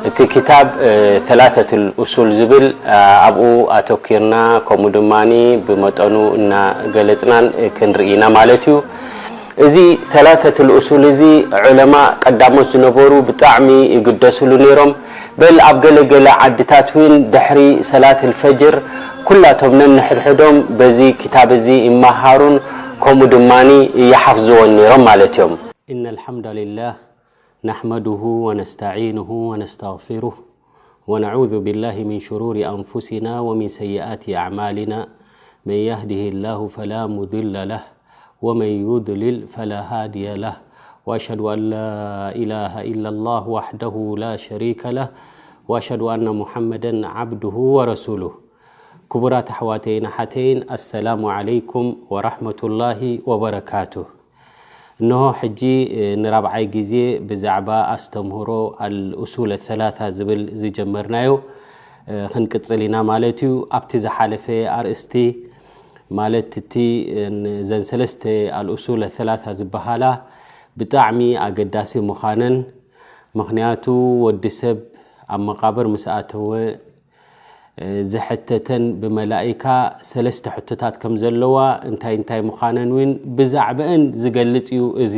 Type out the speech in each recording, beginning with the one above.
እቲ ክታብ ሰላሰቱል ኡሱል ዝብል ኣብኡ ኣተኪርና፣ ከምኡ ድማ ብመጠኑ እናገለፅናን ክንርኢ ኢና ማለት እዩ። እዚ ሰላሰቱል ኡሱል እዚ ዑለማ ቀዳሞት ዝነበሩ ብጣዕሚ ይግደስሉ ነይሮም። በል ኣብ ገለገለ ዓድታት እውን ድሕሪ ሰላት ልፈጅር ኩላቶም ነንሕድሕዶም በዚ ክታብ እዚ ይመሃሩን ከምኡ ድማ ይሓፍዝዎን ነይሮም ማለት እዮም። إن الحمد لله نحمده ونستعينه ونستغفره ونعوذ بالله من شرور أنفسنا ومن سيئات أعمالنا. من يهده الله فلا مضل له ومن يضلل فلا هادي له. وأشهد أن لا إله إلا الله وحده لا شريك له. وأشهد أن محمدا عبده ورسوله. ክቡራት ኣሕዋተይን ኣሓተይን፣ ኣሰላሙ ዓለይኩም ወራህመቱላሂ ወበረካቱ። እንሆ ሕጂ ንራብዓይ ግዜ ብዛዕባ ኣስተምህሮ ኣልኡሱል ሰላሳ ዝብል ዝጀመርናዮ ክንቅጽል ኢና ማለት እዩ። ኣብቲ ዝሓለፈ ኣርእስቲ፣ ማለት እቲ ዘን ሰለስተ ኣልኡሱል ሰላሳ ዝበሃላ ብጣዕሚ ኣገዳሲ ምዃነን፣ ምኽንያቱ ወዲ ሰብ ኣብ መቓብር ምስ ኣተወ ዝሕተተን ብመላኢካ ሰለስተ ሕቶታት ከም ዘለዋ፣ እንታይ እንታይ ምዃነን እውን ብዛዕባእን ዝገልጽ እዩ። እዚ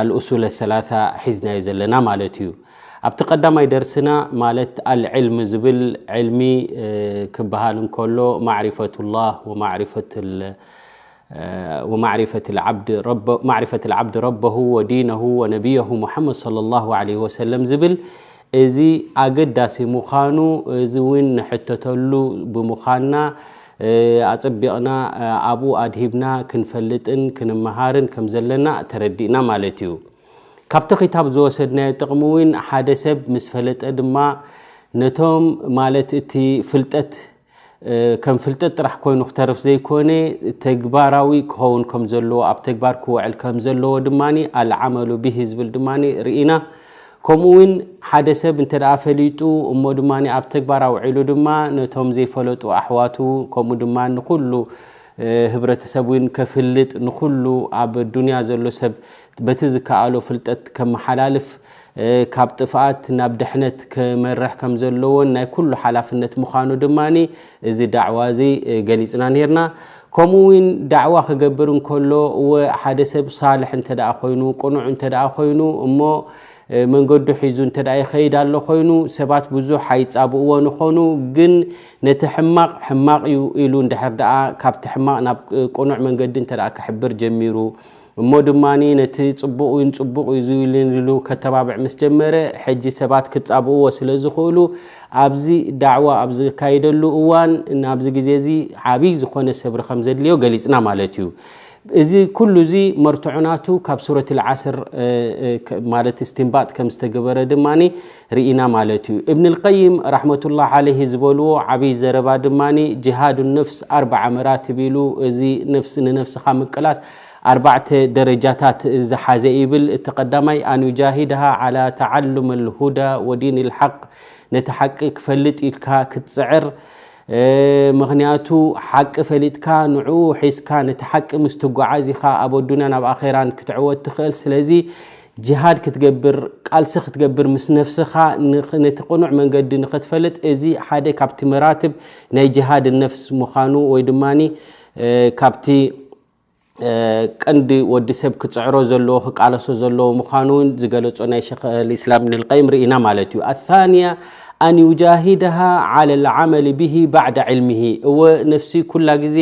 ኣልኡሱል ሰላሳ ሒዝናዮ ዘለና ማለት እዩ። ኣብቲ ቀዳማይ ደርስና፣ ማለት ኣልዕልም ዝብል ዕልሚ ክበሃል እንከሎ፣ ማዕሪፈቱላህ ወማዕሪፈት ومعرفة العبد رب معرفة العبد ربه ودينه ونبيه محمد صلى الله عليه وسلم ዝብል፣ እዚ ኣገዳሲ ምዃኑ፣ እዚ እውን ንሕተተሉ ብምዃንና፣ ኣጸቢቕና ኣብኡ ኣድሂብና ክንፈልጥን ክንመሃርን ከም ዘለና ተረዲእና ማለት እዩ። ካብቲ ክታብ ዝወሰድናዮ ጥቕሚ እውን፣ ሓደ ሰብ ምስ ፈለጠ ድማ ነቶም፣ ማለት እቲ ፍልጠት ከም ፍልጠት ጥራሕ ኮይኑ ክተርፍ ዘይኮነ፣ ተግባራዊ ክኸውን ከም ዘለዎ፣ ኣብ ተግባር ክውዕል ከም ዘለዎ ድማ ኣልዓመሉ ቢሂ ዝብል ድማ ርኢና። ከምኡ እውን ሓደ ሰብ እንተ ደኣ ፈሊጡ እሞ ድማ ኣብ ተግባር ኣውዒሉ ድማ ነቶም ዘይፈለጡ ኣሕዋቱ፣ ከምኡ ድማ ንኹሉ ህብረተሰብ እውን ከፍልጥ፣ ንኹሉ ኣብ ዱንያ ዘሎ ሰብ በቲ ዝከኣሎ ፍልጠት ከመሓላልፍ፣ ካብ ጥፍኣት ናብ ድሕነት ክመርሕ ከም ዘለዎን ናይ ኩሉ ሓላፍነት ምዃኑ ድማ እዚ ዳዕዋ እዚ ገሊጽና ነይርና። ከምኡ እውን ዳዕዋ ክገብር እንከሎ፣ እወ፣ ሓደ ሰብ ሳልሕ እንተ ደኣ ኮይኑ፣ ቅኑዕ እንተ ደኣ ኮይኑ፣ እሞ መንገዱ ሒዙ እንተ ደኣ ይኸይድ ኣሎ ኮይኑ፣ ሰባት ብዙሕ ኣይጻብእዎን ይኾኑ። ግን ነቲ ሕማቕ ሕማቕ እዩ ኢሉ እንድሕር ደኣ ካብቲ ሕማቕ ናብ ቅኑዕ መንገዲ እንተ ደኣ ክሕብር ጀሚሩ፣ እሞ ድማ ነቲ ጽቡቕ እውን ጽቡቕ እዩ ዝብል ኢሉ ከተባብዕ ምስ ጀመረ፣ ሕጂ ሰባት ክጻብእዎ ስለ ዝኽእሉ፣ ኣብዚ ዳዕዋ ኣብ ዝካየደሉ እዋን፣ ናብዚ ግዜ እዚ ዓብይ ዝኾነ ሰብሪ ከም ዘድልዮ ገሊጽና ማለት እዩ። እዚ ኩሉ እዚ መርትዖ ናቱ ካብ ሱረት ልዓስር፣ እ፣ እ፣ ከ-፣ ማለት እስትንባጥ ከም ዝተገበረ ድማ ርኢና ማለት እዩ። እብን ልቀይም ራሕመቱላህ ዓለይሂ ዝበልዎ ዓብይ ዘረባ ድማ ጅሃዱ ነፍስ ኣርባዓ መራትብ ኢሉ፣ እዚ ነፍስ ንነፍስኻ ምቅላስ ኣርባዕተ ደረጃታት ዝሓዘ ይብል። እቲ ቀዳማይ፣ ኣን ዩጃሂድሃ ዓላ ተዓሉም ልሁዳ ወዲን ልሓቅ፣ ነቲ ሓቂ ክፈልጥ ኢልካ ክትጽዕር፣ እ፣ ምኽንያቱ ሓቂ ፈሊጥካ ንዕኡ ሒዝካ ነቲ ሓቂ ምስ ትጓዓዝ ኢኻ ኣብ ኣዱንያን ኣብ ኣኼራን ክትዕወት ትኽእል። ስለዚ ጅሃድ ክትገብር፣ ቃልሲ ክትገብር ምስ ነፍስኻ ንኽ-፣ ነቲ ቅኑዕ መንገዲ ንኽትፈልጥ፣ እዚ ሓደ ካብቲ መራትብ ናይ ጅሃድ ነፍስ ምዃኑ ወይ ድማ፣ እ፣ ካብቲ እ፣ ቀንዲ ወዲ ሰብ ክጽዕሮ ዘለዎ፣ ክቃለሶ ዘለዎ ምዃኑ እውን ዝገለጾ ናይ ሸኽ ልእስላም እብን ልቀይም ርኢና ማለት እዩ። ኣታንያ ኣን ዩጃሂድሃ ዓለ ልዓመል ብሂ ባዕደ ዕልምሂ። እወ፣ ነፍሲ ኩላ ግዜ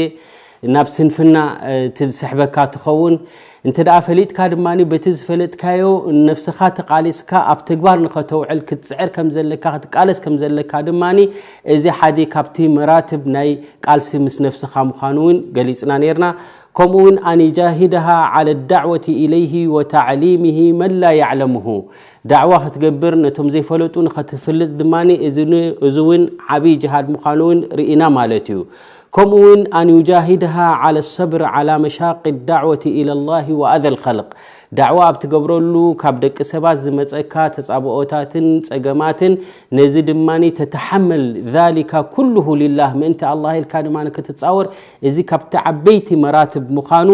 ናብ ስንፍና፣ እ፣ ትስሕበካ ትኸውን። እንተ ደኣ ፈሊጥካ ድማ በቲ ዝፈለጥካዮ ነፍስኻ ተቓሊስካ ኣብ ተግባር ንኸተውዕል ክትጽዕር ከም ዘለካ፣ ክትቃለስ ከም ዘለካ ድማ እዚ ሓደ ካብቲ መራትብ ናይ ቃልሲ ምስ ነፍስኻ ምዃኑ እውን ገሊጽና ነይርና። ከምኡ እውን ኣን ዩጃሂድሃ ዓለ ዳዕወቲ ኢለይሂ ወተዕሊምሂ መን ላ ያዕለምሁ። ዳዕዋ ክትገብር ነቶም ዘይፈለጡ ንኸትፍልጥ ድማ እዚ ን-፣ እዚ እውን ዓብዪ ጅሃድ ምዃኑ እውን ርኢና ማለት እዩ። ከምኡ እውን ኣን ዩጃሂድሃ ዓለ ሰብር ዓላ መሻቂ ዳዕወቲ ኢለላሂ ወኣዘል ኸልቅ፣ ዳዕዋ ኣብ ትገብረሉ ካብ ደቂ ሰባት ዝመፀካ ተፃብኦታትን ፀገማትን ነዚ ድማ ተተሓመል ዛሊካ ኩልሁ ሊላህ ምእንቲ ኣላህ ኢልካ ድማ ክትፃወር፣ እዚ ካብቲ ዓበይቲ መራትብ ምዃኑ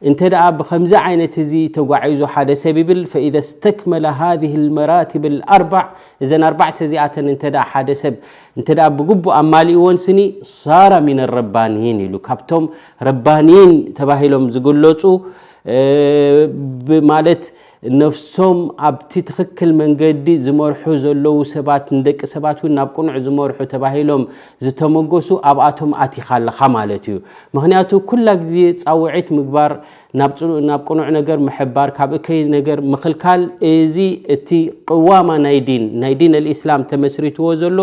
እንተ ደኣ ብኸምዚ ዓይነት እዚ ተጓዒዙ ሓደ ሰብ ይብል ፈኢዘ ስተክመለ ሃዚህ ልመራትብ ልኣርባዕ እዘን ኣርባዕተ እዚኣተን እንተ ደኣ ሓደ ሰብ እንተ ደኣ ብግቡእ ኣማሊእዎን ስኒ ሳራ ሚን ረባንይን ኢሉ ካብቶም ረባንይን ተባሂሎም ዝግለፁ ማለት ነፍሶም ኣብቲ ትኽክል መንገዲ ዝመርሑ ዘለዉ ሰባት ንደቂ ሰባት እውን ናብ ቅኑዕ ዝመርሑ ተባሂሎም ዝተመጎሱ ኣብኣቶም ኣቲኻ ኣለኻ ማለት እዩ። ምክንያቱ ኩላ ግዜ ፃውዒት ምግባር ናብ ቅኑዕ ነገር ምሕባር ካብ እከይ ነገር ምኽልካል እዚ እቲ ቅዋማ ናይ ዲን ናይ ዲን ኣልእስላም ተመስሪትዎ ዘሎ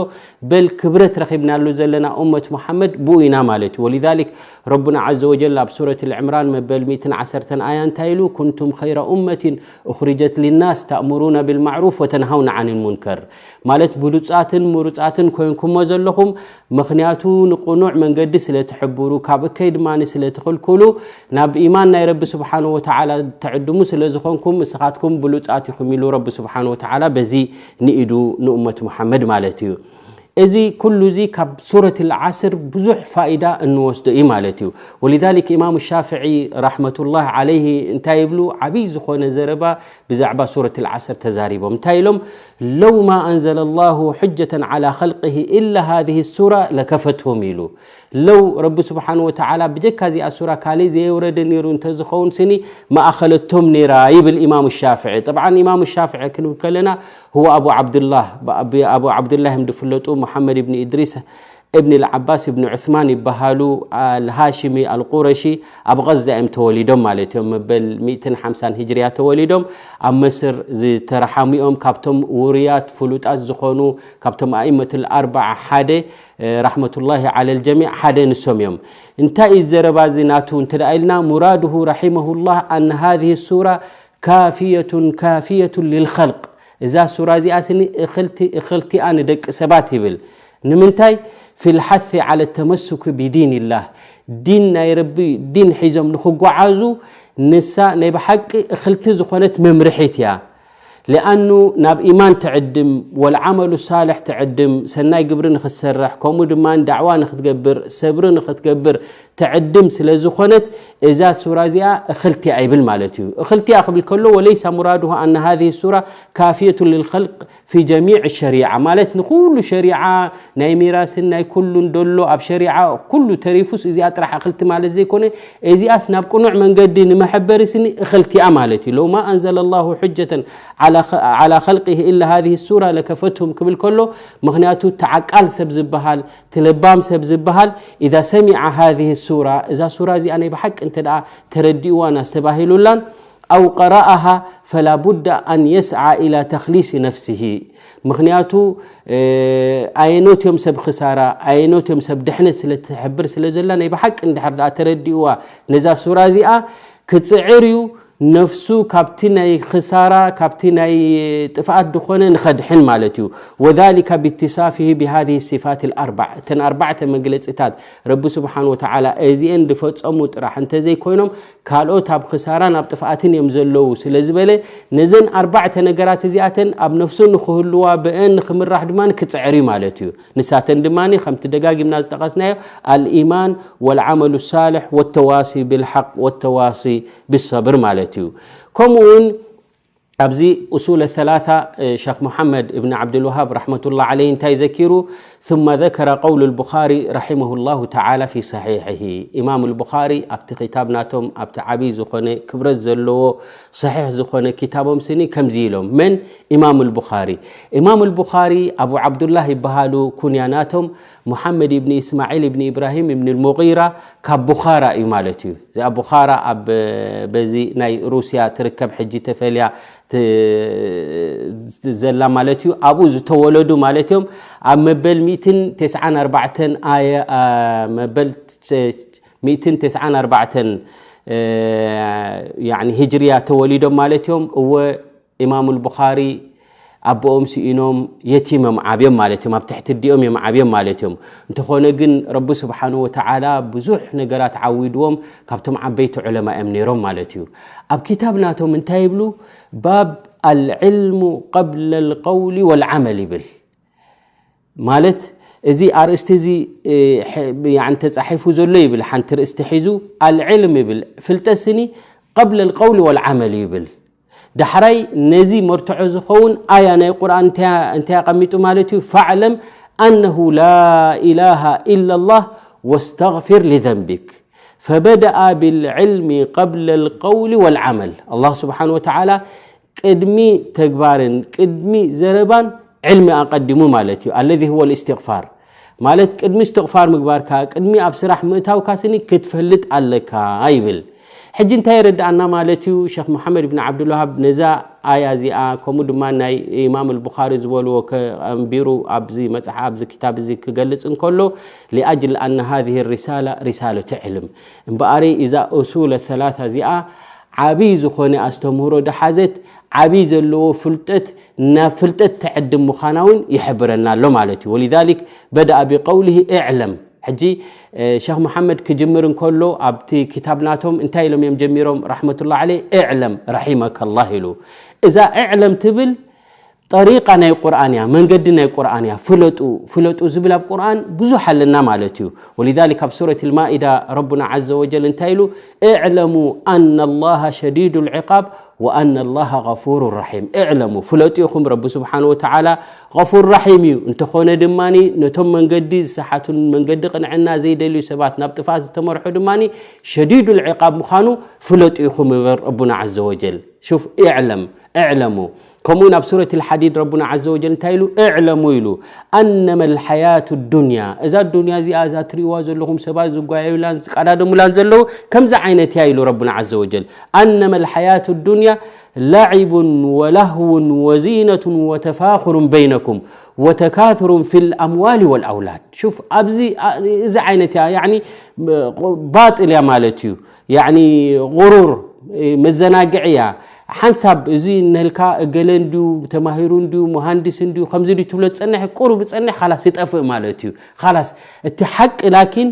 በል ክብረት ረኺብናሉ ዘለና ኡመት ሙሓመድ ብኡ ኢና ማለት እዩ። ወሊዛሊክ ረቡና ዓዘ ወጀል ኣብ ሱረት ልዕምራን መበል ሚእትን ዓሰርተን ኣያ እንታይ ኢሉ? ኩንቱም ኸይረ ኡመትን ኡኽሪጀት ሊናስ ተእሙሩና ብልማዕሩፍ ወተንሃውና ዓን ልሙንከር ማለት ብሉፃትን ምሩፃትን ኮይንኩሞ ዘለኹም ምኽንያቱ ንቕኑዕ መንገዲ ስለ ትሕብሩ ካብ እከይ ድማ ስለ ትኽልክሉ ናብ ኢማን ናይ ረቢ ስብሓን ወተዓላ ትዕድሙ ስለ ዝኾንኩም እስኻትኩም ብሉፃት ኢኹም ኢሉ ረቢ ስብሓን ወተዓላ በዚ ንኢዱ ንኡመት ሙሓመድ ማለት እዩ። እዚ ኩሉ እዚ ካብ ሱረት ልዓስር ብዙሕ ፋኢዳ እንወስዶ እዩ ማለት እዩ። ወሊዛሊክ ኢማሙ ሻፍዒ ረሕመቱላህ ዓለይህ እንታይ ይብሉ? ዓብይ ዝኾነ ዘረባ ብዛዕባ ሱረት ልዓስር ተዛሪቦም እንታይ ኢሎም? ለው ማ ኣንዘለ ላሁ ሑጀተን ዓላ ኸልቅህ ኢላ ሃዚህ ሱራ ለከፈትሁም ኢሉ። ለው ረቢ ስብሓን ወተዓላ ብጀካ እዚኣ ሱራ ካልእ ዘየውረደ ነይሩ እንተዝኸውን ስኒ መኣኸለቶም ነይራ ይብል ኢማሙ ሻፍዒ። ጠብዓን ኢማሙ ሻፍዒ ክንብል ከለና هو أبو عبد الله، أبو عبد الله هم دفلتو محمد بن إدريس ابن العباس بن عثمان يبهالو الهاشمي القرشي ኣብ غزة እዮም ተወሊዶም ማለት እዮም። መበል ሚእትን ሓምሳን ሂጅርያ ተወሊዶም ኣብ መስር ዝተረሓሙ እዮም። ካብቶም ውሩያት ፍሉጣት ዝኾኑ ካብቶም أئمة الأربعة ሓደ رحمة الله على الجميع ሓደ ንሶም እዮም። እንታይ እዩ ዘረባ እዚ ናቱ እንተ ኢልና مرادها رحمه الله أن هذه السورة ካፍየቱን ካፍየቱን ሊልኸልቅ። እዛ ሱራ እዚኣ ስኒ እኽልቲ እኽልቲኣ ንደቂ ሰባት ይብል። ንምንታይ? ፊልሓሲ ዓለ ተመሱክ ቢዲንላህ፣ ዲን ናይ ረቢ ዲን ሒዞም ንኽጓዓዙ ንሳ ናይ ብሓቂ እኽልቲ ዝኾነት መምርሒት እያ። ሊኣኑ ናብ ኢማን ትዕድም፣ ወልዓመሉ ሳልሕ ትዕድም፣ ሰናይ ግብሪ ንኽትሰርሕ፣ ከምኡ ድማ ዳዕዋ ንኽትገብር፣ ሰብሪ ንኽትገብር፣ ትዕድም ስለ ዝኾነት እዛ ሱራ እዚኣ እኽልቲ ኣይብል ማለት እዩ። እኽልቲ እያ ክብል ከሎ ወለይሳ ሙራዱሁ ኣነ ሃዚህ ሱራ ካፍየቱ ልልኸልቅ ፊ ጀሚዕ ሸሪዓ ማለት ንኩሉ ሸሪዓ ናይ ሚራስን ናይ ኩሉን ደሎ ኣብ ሸሪዓ ኩሉ ተሪፉስ እዚኣ ጥራሕ እኽልቲ ማለት ዘይኮነ እዚኣስ ናብ ቅኑዕ መንገዲ ንመሐበሪ ስኒ እኽልቲ እያ ማለት እዩ። ለው ማ ኣንዘለ ላሁ ሑጀተን ዓላ ኸልቅህ ኢላ ሃዚህ ሱራ ለከፈትሁም ክብል ከሎ ምክንያቱ ተዓቃል ሰብ ዝበሃል ትልባም ሰብ ዝበሃል ኢዛ ሰሚዐ ሃዚህ ሱራ እዛ ሱራ እዚኣ ናይ ብሓቂ እንተ ደኣ ተረዲእዋን ኣስተባሂሉላን ኣው ቀረኣሃ ፈላ ቡዳ ኣን የስዓ ኢላ ተክሊሲ ነፍሲሂ። ምክንያቱ ኣየኖት እዮም ሰብ ክሳራ ኣየኖት እዮም ሰብ ድሕነት ስለ ትሕብር ስለ ዘላ ናይ ብሓቂ እንድሕር ደኣ ተረዲእዋ ነዛ ሱራ እዚኣ ክፅዕር እዩ ነፍሱ ካብቲ ናይ ክሳራ ካብቲ ናይ ጥፍኣት ዝኾነ ንኸድሕን ማለት እዩ። ወዛሊካ ብትሳፊሂ ብሃዚህ ሲፋት ልኣርባዕ እተን ኣርባዕተ መግለፂታት ረቢ ስብሓን ወተዓላ እዚአን ዝፈፀሙ ጥራሕ እንተዘይኮይኖም ካልኦት ኣብ ክሳራን ኣብ ጥፍኣትን እዮም ዘለዉ ስለ ዝበለ ነዘን ኣርባዕተ ነገራት እዚኣተን ኣብ ነፍሱ ንክህልዋ ብአን ንክምራሕ ድማ ክፅዕር እዩ ማለት እዩ። ንሳተን ድማ ከምቲ ደጋጊምና ዝጠቐስናዮ ኣልኢማን ወልዓመሉ ሳልሕ ወተዋሲ ብልሓቅ ወተዋሲ ብሰብር ማለት እዩ። ከምኡ እውን ኣብዚ ኡሱል ሰላሳ ሸክ ሙሓመድ እብን ዓብድልውሃብ ረሕመቱላ ዓለይ እንታይ ዘኪሩ ثم ذكر قول البخاري رحمه الله تعالى في صحيحه ኢማም البخاري ኣብቲ ክታብ ናቶም ኣብቲ ዓብይ ዝኾነ ክብረት ዘለዎ ሰሒሕ ዝኾነ ክታቦም ስኒ ከምዚ ኢሎም መን ኢማም البخاري ኢማም البخاري ኣቡ ዓብዱላህ ይበሃሉ ኩንያ ናቶም ሙሓመድ ኢብኒ ኢስማዒል ኢብኒ ኢብራሂም ኢብኒ ልሙጊራ ካብ ቡኻራ እዩ ማለት እዩ። እዚኣ ቡኻራ ኣብ በዚ ናይ ሩስያ ትርከብ ሕጂ ተፈልያ ዘላ ማለት እዩ። ኣብኡ ዝተወለዱ ማለት እዮም። ኣብ መበል ሚእትን ተስዓን ኣርባዕተን ኣየ መበል ሚእትን ተስዓን ኣርባዕተን ሂጅርያ ተወሊዶም ማለት እዮም። እወ ኢማሙ ልቡኻሪ ኣቦኦም ስኢኖም የቲም እዮም ዓብዮም ማለት እዮም። ኣብ ትሕቲ ኣዲኦም እዮም ዓብዮም ማለት እዮም። እንተኾነ ግን ረቢ ስብሓን ወተዓላ ብዙሕ ነገራት ዓዊድዎም ካብቶም ዓበይቲ ዑለማ እዮም ነይሮም ማለት እዩ። ኣብ ክታብ ናቶም እንታይ ይብሉ? ባብ ኣልዕልሙ ቀብለ ልቀውሊ ወልዓመል ይብል። ማለት እዚ ኣርእስቲ እዚ ተፃሒፉ ዘሎ ይብል፣ ሓንቲ ርእስቲ ሒዙ ኣልዕልም ይብል፣ ፍልጠት ስኒ ቀብለ ልቀውሊ ወልዓመል ይብል። ዳሕራይ ነዚ መርትዖ ዝኸውን ኣያ ናይ ቁርኣን እንታይ ኣቐሚጡ ማለት እዩ? ፈዕለም ኣነሁ ላ ኢላሃ ኢላ ላህ ወስተግፊር ሊዘንቢክ ፈበደኣ ብልዕልሚ ቀብለ ልቀውሊ ወልዓመል። ኣላህ ስብሓን ወተዓላ ቅድሚ ተግባርን ቅድሚ ዘረባን ዕልሚ ኣቐዲሙ ማለት እዩ። ኣለዚ ሁወ ልእስትቕፋር ማለት ቅድሚ እስትቕፋር ምግባርካ ቅድሚ ኣብ ስራሕ ምእታውካ ስኒ ክትፈልጥ ኣለካ ይብል። ሕጂ እንታይ የረድኣና ማለት እዩ? ሸኽ መሓመድ ብን ዓብዱልዋሃብ ነዛ ኣያ እዚኣ ከምኡ ድማ ናይ ኢማም ልቡኻሪ ዝበልዎ ከንቢሩ ኣብዚ መፅሓ ኣብዚ ክታብ እዚ ክገልፅ እንከሎ ሊኣጅል ኣነ ሃዚህ ሪሳላ ሪሳለቱ ዕልም እምበኣሪ እዛ ኡሱለ ሰላሳ እዚኣ ዓብይ ዝኾነ ኣስተምህሮ ድሓዘት ዓብይ ዘለዎ ፍልጠት ናብ ፍልጠት ትዕድም ምዃና እውን ይሕብረና ኣሎ ማለት እዩ። ወሊዛሊክ በደኣ ብቀውሊሂ እዕለም። ሕጂ ሸኽ መሓመድ ክጅምር እንከሎ ኣብቲ ክታብ ናቶም እንታይ ኢሎም እዮም ጀሚሮም? ራሕመቱላ ዓለይ እዕለም ረሒመከላህ ኢሉ። እዛ እዕለም ትብል ጠሪቃ ናይ ቁርኣን እያ፣ መንገዲ ናይ ቁርኣን እያ። ፍለጡ ፍለጡ ዝብል ኣብ ቁርኣን ብዙሕ ኣለና ማለት እዩ። ወሊዛሊክ ኣብ ሱረት ልማኢዳ ረቡና ዓዘ ወጀል እንታይ ኢሉ? እዕለሙ ኣና ላሃ ሸዲዱ ልዕቃብ ወኣና ላሃ ገፉሩ ራሒም። እዕለሙ ፍለጡ ኢኹም ረቢ ስብሓን ወተዓላ ገፉር ራሒም እዩ። እንተኾነ ድማ ነቶም መንገዲ ዝሰሓቱን መንገዲ ቅንዕና ዘይደልዩ ሰባት ናብ ጥፋት ዝተመርሑ ድማ ሸዲዱ ልዕቃብ ምዃኑ ፍለጡ ኢኹም ይበል ረቡና ዓዘ ወጀል። ሹፍ እዕለም እዕለሙ ከምኡ ናብ ሱረት ልሓዲድ ረቡና ዓዘ ወጀል እንታይ ኢሉ? እዕለሙ ኢሉ ኣነመ ልሓያቱ ዱንያ እዛ ዱንያ እዚኣ እዛ ትርእዋ ዘለኹም ሰባት ዝጓየዩላን ዝቀዳደሙላን ዘለዉ ከምዚ ዓይነት እያ ኢሉ ረቡና ዓዘ ወጀል። ኣነመ ልሓያቱ ዱንያ ላዒቡን ወላህውን ወዚነቱን ወተፋኹሩን በይነኩም ወተካቱሩን ፊ ልኣምዋሊ ወልኣውላድ። ሹፍ ኣብዚ እዚ ዓይነት እያ ያኒ ባጥል እያ ማለት እዩ። ያኒ ቁሩር መዘናግዒ እያ። ሓንሳብ እዚ ነልካ እገለ እንድዩ ተማሂሩ እንድዩ መሃንዲስ እንድዩ ከምዚ ድዩ ትብሎ ዝፀንሕ ቁሩብ ዝፀንሕ ካላስ ይጠፍእ ማለት እዩ። ካላስ እቲ ሓቂ ላኪን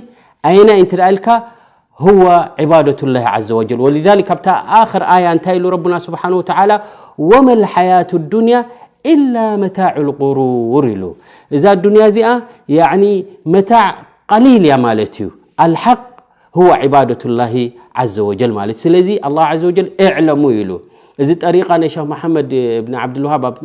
ኣየናይ እንተ ደኣ ኢልካ ህወ ዒባደቱላሂ ዓዘ ወጀል። ወሊዛሊክ ካብታ ኣኽር ኣያ እንታይ ኢሉ ረቡና ስብሓን ወተዓላ ወመል ሓያቱ ዱንያ ኢላ መታዑ ልቁሩር ኢሉ። እዛ ዱንያ እዚኣ ያኒ መታዕ ቀሊል እያ ማለት እዩ። ኣልሓቅ هو عبادة الله عز وجل ማለት ስለዚ الله عز وجل اعلموا ኢሉ። እዚ ጠሪቃ ናይ ሸኽ መሓመድ እብን ዓብድልውሃብ ኣብ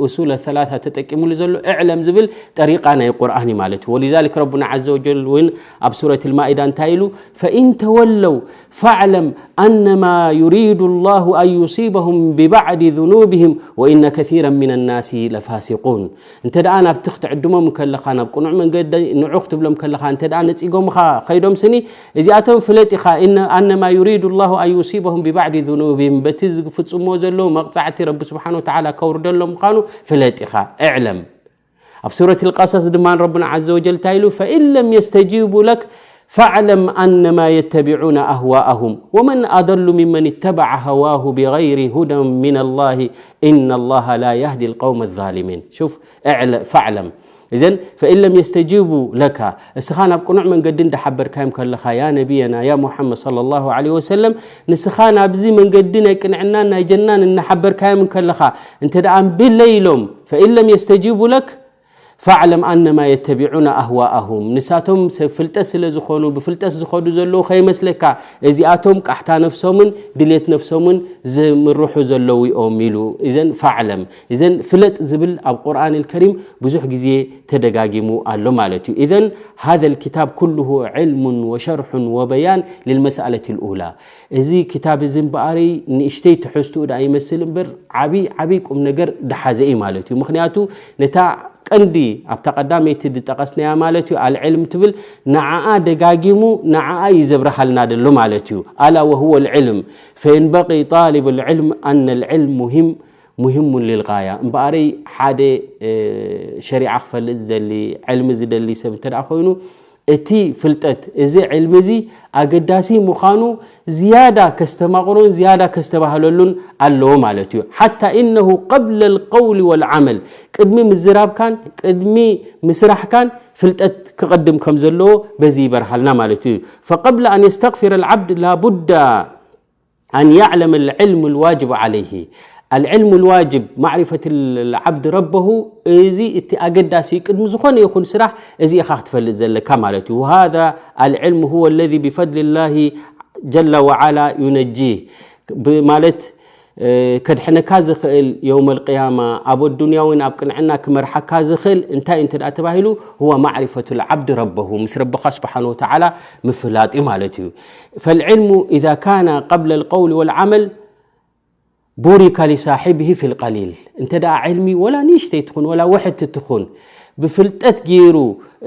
ኡሱለ ሰላሳ ተጠቂሙሉ ዘሎ እዕለም ዝብል ጠሪቃ ናይ ቁርኣን እዩ ማለት እዩ። ወሊዛሊክ ረቡና ዓዘ ወጀል እውን ኣብ ሱረት ልማኢዳ እንታይ ኢሉ? ፈኢን ተወለው ፈዕለም ኣነማ ዩሪዱ ላሁ ኣን ዩሲበሁም ብባዕዲ ذኑብህም ወኢነ ከሲረን ሚን ናሲ ለፋሲቁን። እንተ ደኣ ናብቲ ክትዕድሞም ከለኻ ናብ ቅኑዕ መንገዲ ንዑ ክትብሎም ከለኻ እንተ ደኣ ነጺጎምኻ ኸይዶም ስኒ እዚኣቶም ፍለጥ ኢኻ። ኣነማ ዩሪዱ ላሁ ኣን ዩሲበሁም ብባዕዲ ذኑብህም በቲ ዝፍጽምዎ ዘለዉ መቕጻዕቲ ረቢ ስብሓን ወተዓላ ከውርደሎም ምዃኑ ፍለጥ ኢኻ። እዕለም ኣብ ሱረት ልቀሰስ ድማ ረብና ዓዘ ወጀል እንታይ ኢሉ ፈኢን ለም የስተጂቡ ለክ ፈዕለም ኣነማ የተቢዑና ኣህዋኣሁም ወመን ኣضሉ ሚመን ተበዐ ሃዋሁ ብغይሪ ሁደን ሚን ላህ ኢነ ላሃ ላ የህዲ ልቀውመ ዛሊሚን። ሹፍ ፈዕለም እዘን ፈኢን ለም የስተጂቡ ለካ እስኻ ናብ ቅኑዕ መንገዲ እንዳሓበርካዮም ከለኻ ያ ነቢየና ያ ሙሓመድ صለ ላሁ ዐለይሂ ወሰለም ንስኻ ናብዚ መንገዲ ናይ ቅንዕናን ናይ ጀናን እናሓበርካዮም ከለኻ እንተ ደኣ እምቢ ለይሎም ፈኢን ለም የስተጂቡ ለክ ፈዕለም ኣነማ የተቢዑና ኣህዋኣሁም ንሳቶም ሰብ ፍልጠት ስለ ዝኾኑ ብፍልጠት ዝኸዱ ዘለዉ ከይመስለካ እዚኣቶም ቃሕታ ነፍሶምን ድልየት ነፍሶምን ዝምርሑ ዘለዉ እዮም ኢሉ። እዘን ፈዕለም እዘን ፍለጥ ዝብል ኣብ ቁርኣን ልከሪም ብዙሕ ግዜ ተደጋጊሙ ኣሎ ማለት እዩ። እዘን ሃذ ልኪታብ ኩልሁ ዕልሙን ወሸርሑን ወበያን ልልመሳለት ልኡላ እዚ ክታብ እዚ እምበኣረይ ንእሽተይ ትሕዝትኡ ደኣ ይመስል እምበር ዓብይ ዓብይ ቁም ነገር ደሓዘ እዩ ማለት እዩ። ምኽንያቱ ነታ ቀንዲ ኣብታ ቀዳመይቲ ዝጠቐስናያ ማለት እዩ ኣልዕልም ትብል ንዓኣ ደጋጊሙ ንዓኣ እዩ ዘብርሃልና ደሎ ማለት እዩ። ኣላ ወህወ ልዕልም ፈየንበቂ ጣልብ ልዕልም ኣነ ልዕልም ሙሂም ሙሂሙን ልልጋያ እምበኣረይ ሓደ ሸሪዓ ክፈልጥ ዝደሊ ዕልሚ ዝደሊ ሰብ እንተ ደኣ ኮይኑ እቲ ፍልጠት፣ እዚ ዕልሚ እዚ ኣገዳሲ ምዃኑ ዝያዳ ከስተማቕሮን ዝያዳ ከስተባህለሉን ኣለዎ ማለት እዩ። ሓታ ኢነሁ ቀብለ ልቀውሊ ወልዓመል፣ ቅድሚ ምዝራብካን ቅድሚ ምስራሕካን ፍልጠት ክቐድም ከም ዘለዎ በዚ ይበርሃልና ማለት እዩ። ፈቀብለ ኣን የስተግፊረ ልዓብድ ላቡዳ ኣን ያዕለም ልዕልም ልዋጅብ ዓለይህ። ኣልዕልም ልዋጅብ ማዕሪፈት ልዓብድ ረበሁ፣ እዚ እቲ ኣገዳሲ ቅድሚ ዝኾነ ይኹን ስራሕ እዚ ኢኻ ክትፈልጥ ዘለካ ማለት እዩ። ወሃذا العلم هو الذي بفضل الله جل وعلا ينجيه ማለት ከድሕነካ ዝኽእል የውመል ቅያማ ኣብ ኣዱንያ እውን ኣብ ቅንዕና ክመርሓካ ዝኽእል እንታይ እንተ ደኣ ተባሂሉ፣ هو معرفة العبد ربه፣ ምስ ረብኻ ስብሓን ወተዓላ ምፍላጥ እዩ ማለት እዩ። فالعلم إذا كان قبل القول والعمل بورك لصاحبه في القليل። እንተ ደኣ ዕልሚ ወላ ንእሽተይ ትኹን ወላ ውሕድቲ ትኹን ብፍልጠት ገይሩ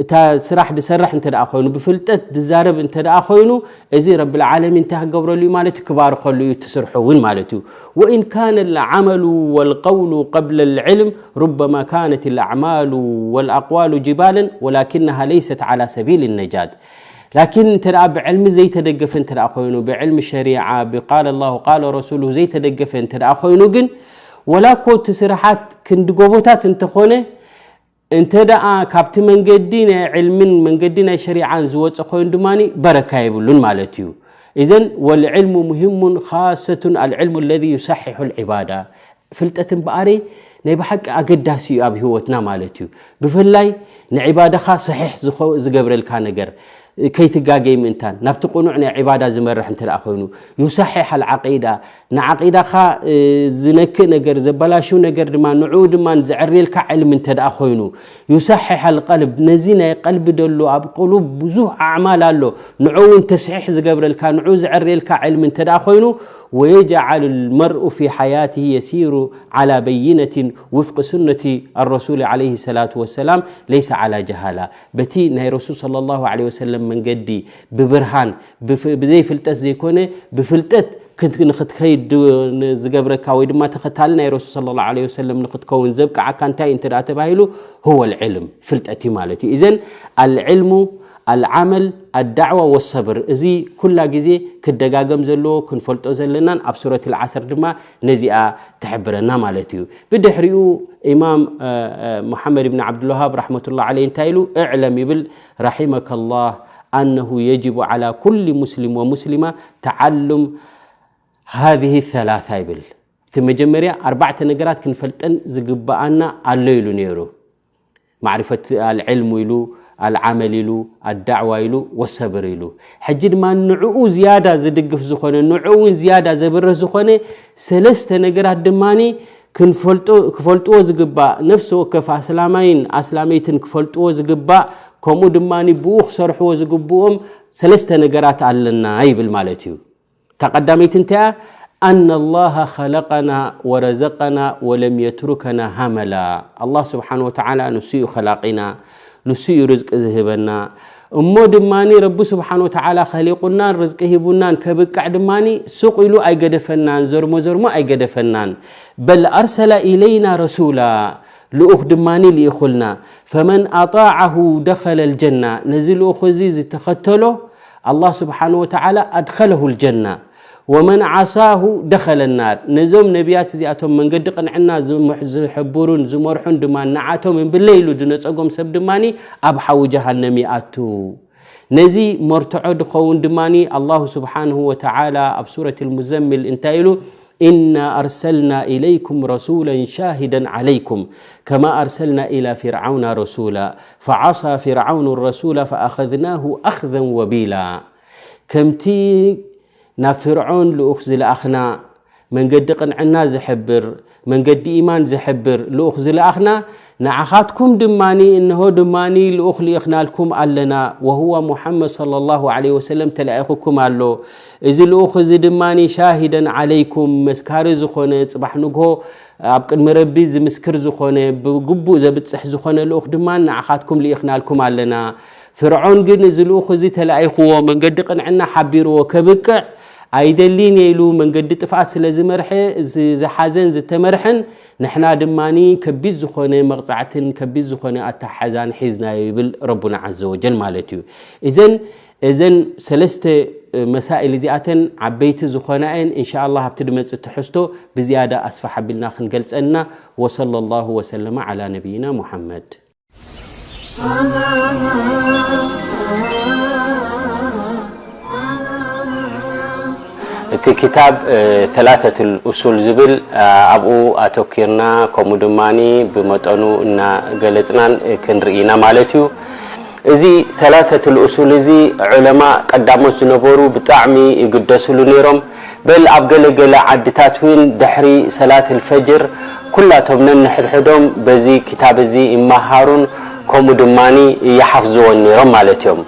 እታ ስራሕ ድሰርሕ እንተ ደኣ ኮይኑ ብፍልጠት ድዛረብ እንተ ደኣ ኮይኑ እዚ ረብል ዓለሚን እንታይ ክገብረሉ እዩ ማለት እዩ? ክባርኸሉ እዩ እቲ ስርሑ እውን ማለት እዩ። وإن كان العمل والقول قبل العلم ربما كانت الأعمال والأقوال جبالا ولكنها ليست على سبيل النجاة. ላኪን እንተ ደኣ ብዕልሚ ዘይተደገፈ እንተ ደኣ ኮይኑ ብዕልሚ ሸሪዓ ብቃል ኣላሁ ቃል ረሱሉ ዘይተደገፈ እንተ ደኣ ኮይኑ ግን ወላ እኮ እቲ ስራሓት ክንዲ ጎቦታት እንተኾነ እንተ ደኣ ካብቲ መንገዲ ናይ ዕልምን መንገዲ ናይ ሸሪዓን ዝወፀ ኮይኑ ድማ በረካ የብሉን ማለት እዩ። إذن والعلم مهم خاصة العلم الذي يصحح العبادة። ፍልጠት እምበኣረይ ናይ ብሓቂ ኣገዳሲ እዩ ኣብ ህይወትና ማለት እዩ። ብፍላይ ንዒባዳኻ ሰሒሕ ዝኸ- ዝገብረልካ ነገር ከይትጋገይ ምእንታን ናብቲ ቅኑዕ ናይ ዒባዳ ዝመርሕ እንተ ደኣ ኮይኑ يصحح العقيدة ንዓቂዳኻ ዝነክእ ነገር ዘበላሹ ነገር ድማ ንዕኡ ድማ ዘዕርየልካ ዕልሚ እንተ ደኣ ኮይኑ يصحح القلب ነዚ ናይ ቀልቢ ደሎ ኣብ ቅሉብ ብዙሕ ኣዕማል ኣሎ ንዕኡ እውን ተስሒሕ ዝገብረልካ ንዕኡ ዘዕርየልካ ዕልሚ እንተ ደኣ ኮይኑ ويجعل المرء في حياته يسير على بينة وفق سنة الرسول عليه الصلاة والسلام ليس على جهالة በቲ ናይ ረሱል صلى الله عليه وسلم መንገዲ ብብርሃን ብፍ- ብዘይፍልጠት ዘይኮነ ብፍልጠት ክት- ንኽትከይድ ድ- ን- ዝገብረካ ወይ ድማ ተኸታሊ ናይ ረሱል صلى الله عليه وسلم ንኽትከውን ዘብቅዓካ እንታይ እንተ ደኣ ተባሂሉ هو العلم ፍልጠት እዩ ማለት እዩ إذن العلم العمل الدعوة والصبر እዚ ኩላ ግዜ ክደጋገም ዘለዎ ክንፈልጦ ዘለናን ኣብ ሱረት العصر ድማ ነዚኣ ትሕብረና ማለት እዩ። ብድሕሪኡ ኢማም ሙሓመድ ብን ዓብዱልዋሃብ ረሕመቱላህ ዓለይህ እንታይ ኢሉ እዕለም ይብል رحمك الله أنه يجب على كل مسلم ومسلمة تعلم هذه الثلاثة ይብል። እቲ መጀመርያ ኣርባዕተ ነገራት ክንፈልጠን ዝግብኣና ኣሎ ኢሉ ነይሩ። ማዕሪፈት ኣልዕልሙ ኢሉ ኣልዓመል ኢሉ ኣዳዕዋ ኢሉ ወሰብር ኢሉ ሕጂ ድማ ንዕኡ ዝያዳ ዝድግፍ ዝኾነ ንዕኡ እውን ዝያዳ ዘብርህ ዝኾነ ሰለስተ ነገራት ድማ ክንፈልጦ ክፈልጥዎ ዝግባእ ነፍሲ ወከፍ ኣስላማይን ኣስላመይትን ክፈልጥዎ ዝግባእ ከምኡ ድማ ብኡ ክሰርሕዎ ዝግብኦም ሰለስተ ነገራት ኣለና ይብል ማለት እዩ። እታ ቀዳመይቲ እንተያ أن الله خلقنا ورزقنا ولم يتركنا هملا الله سبحانه وتعالى ንሱ እዩ ኸላቒና ንሱ እዩ ርዝቂ ዝህበና እሞ ድማ ረቢ ስብሓን ወተዓላ ኸሊቑናን ርዝቂ ሂቡናን ከብቅዕ ድማ ሱቕ ኢሉ ኣይገደፈናን ዘርሞ ዘርሞ ኣይገደፈናን በል ኣርሰለ ኢለይና ረሱላ ልኡኽ ድማ ልኢኹልና ፈመን ኣጣዓሁ ደኸለ ልጀና ነዚ ልኡኽ እዚ ዝተኸተሎ ኣላህ ስብሓን ወተዓላ ኣድኸለሁ ልጀና ወመን ዓሳሁ ደኸለ ናር ነዞም ነቢያት እዚኣቶም መንገዲ ቅንዕና ዝሕብሩን ዝመርሑን ድማ ንዓቶም እምብለ ኢሉ ዝነፀጎም ሰብ ድማ ኣብ ሓዊ ጀሃነም ይኣቱ ነዚ መርትዖ ድኸውን ድማ ኣላሁ ስብሓንሁ ወተዓላ ኣብ ሱረት ልሙዘምል እንታይ ኢሉ إنا أرسلنا إليكم رسولا شاهدا عليكم كما أرسلنا إلى فرعون رسولا فعصى فرعون الرسول فأخذناه أخذا وبيلا ከምቲ ናብ ፍርዖን ልኡኽ ዝለኣኽና መንገዲ ቅንዕና ዝሕብር መንገዲ ኢማን ዝሕብር ልኡኽ ዝለኣኽና ንዓኻትኩም ድማ እንሆ ድማ ልኡኽ ልኢኽናልኩም ኣለና وهو محمد صلى الله عليه وسلم ተላኢኹኩም ኣሎ እዚ ልኡኽ እዚ ድማ ሻሂደን ዓለይኩም መስካሪ ዝኾነ ፅባሕ ንግሆ ኣብ ቅድሚ ረቢ ዝምስክር ዝኾነ ብግቡእ ዘብፅሕ ዝኾነ ልኡኽ ድማ ንዓኻትኩም ልኢኽናልኩም ኣለና ፍርዖን ግን እዚ ልኡኽ እዚ ተላኢኽዎ መንገዲ ቅንዕና ሓቢርዎ ከብቅዕ ኣይደልን እየ ኢሉ መንገዲ ጥፍኣት ስለ ዝመርሐ፣ እዚ ዝሓዘን ዝተመርሐን፣ ንሕና ድማ ከቢድ ዝኾነ መቕጻዕትን ከቢድ ዝኾነ ኣተሓሕዛን ሒዝናዮ ይብል ረቡና ዓዘ ወጀል ማለት እዩ። እዘን እዘን ሰለስተ መሳኢል እዚኣተን ዓበይቲ ዝኾና እየን። እንሻ ኣላህ ኣብቲ ድመጽእ ትሕዝቶ ብዝያዳ ኣስፋሕ ኣቢልና ክንገልጸና። ወሰለ ላሁ ወሰለመ ዓላ ነቢይና ሙሐመድ። እቲ ክታብ ሰላሰቱል ኡሱል ዝብል ኣብኡ ኣተኪርና፣ ከምኡ ድማ ብመጠኑ እናገለጽናን ክንርኢ ኢና ማለት እዩ። እዚ ሰላሰቱል ኡሱል እዚ ዑለማ ቀዳሞት ዝነበሩ ብጣዕሚ ይግደስሉ ነይሮም። በል ኣብ ገለ ገለ ዓድታት እውን ድሕሪ ሰላት ልፈጅር ኩላቶም ነንሕድሕዶም በዚ ክታብ እዚ ይመሃሩን ከምኡ ድማ ይሓፍዝዎን ነይሮም ማለት እዮም።